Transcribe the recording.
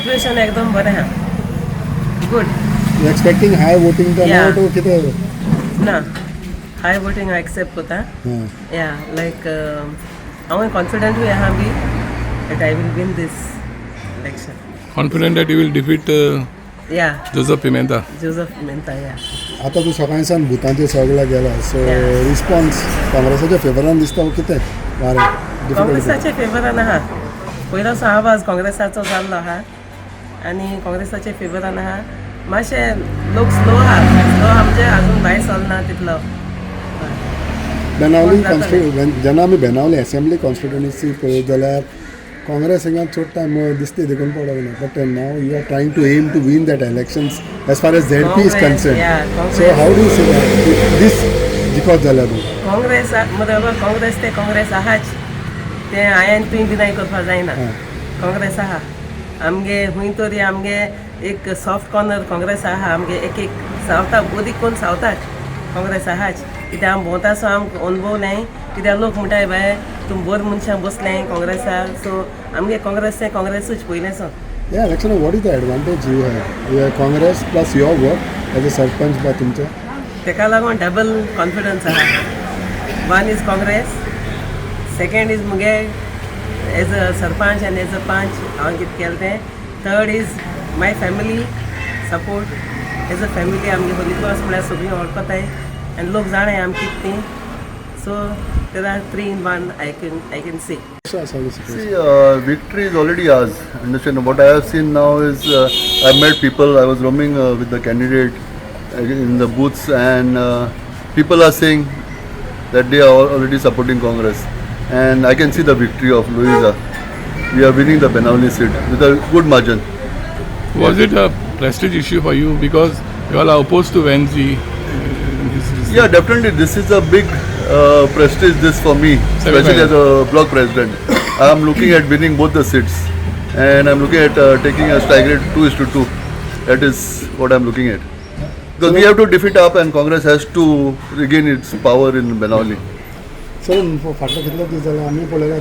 Situation एकदम बरें आहा, good. You expecting high voting Yeah. Turnout कितें? ना, हाय वोटींग हांव एक्सेप्ट कोता. हां. या, लायक हांव कॉन्फिडंटूय आहा बी that I will win this election. Confident that you will defeat yeah Joseph Pimenta? Joseph Pimenta, yeah. आतां तूं सकाळी सावन भुतांचे सगळ्या गेला, सो Yeah. रिस्पॉन्स काँग्रेसाच्या फेवरान दिसता वो कितें वारें डिफिकल्ट? काँग्रेसाच्या फेवरान आहा. पयलोसो आवाज काँग्रेसाचो जाल्लो आहा आनी काँग्रेसाच्या फेवरान आहा. मातशें लोक स्लो आहा, स्लो आहा म्हणजे अजून भायर सरना तितलो. बेनावली कोण जातले? कॉन्स्टिट्यु जेन्ना आमी बेनावली असेंब्ली कॉन्स्टिट्युएन्सी पळयत जाल्यार काँग्रेस हिंगा चड टायम दिसते देखून पडोंक ना, but now you are trying to aim to win that elections as far as ZP is Congress, concern. Yeah, so Congress. How do see this जिखत जाल्यार तूं? काँग्रेस बरोबर, काँग्रेस ते काँग्रेस आहाच ते. हांवें तुवें डिनाय करपाक जायना. काँग्रेस आहा आमगे खूंय तरी. आमगे एक सॉफ्ट कॉर्नर काँग्रेस आहा आमगे. एक एक सावथाक, अदीक कोन्न सावथाक काँग्रेस आहाच. कित्याक आमी भोंवता सो आमकां अनुभव न्हय. कित्याक लोक म्हणटाय, बाय तुमी बरी मनशां बसल्याय काँग्रेसाक. सो आमगे काँग्रेस तें काँग्रेसूच पयलेंचो. ह्या इलेक्शनाक what is the advantage you have? You have Congress plus your work as a sarpanch बा तुमचें. तेका लागून डबल कॉन्फिडन्स आहा. One is Congress, second is मुगे एज अ सरपंच आनी एज अ पंच हांवें कितें केलें तें, third is my family support. As a family आमगे होली क्रॉस म्हळ्यार सगळीं वळखताय आनी लोक जाणाय आमी कितें तीं. So there are three in one, I can see. कशें आसा situation? See, victory is already ours. Understand? What I have seen now is I've met people. I was roaming with the candidate in the booths, and people are saying that they are already supporting Congress. And I can see the victory of Louisa. We are winning the Benavali seat with a good margin. Was it a prestige issue for you because you all are opposed to Venzi? Yeah, definitely. This is a big prestige. This for me, especially as a block president. I am looking at winning both the seats, and I'm looking at taking a strike rate 2:2. That is what I'm looking at. Because we have to defeat AAP and Congress has to regain its power in Benali. Sir, फाटले कितले दीस जाले आमी पळयला.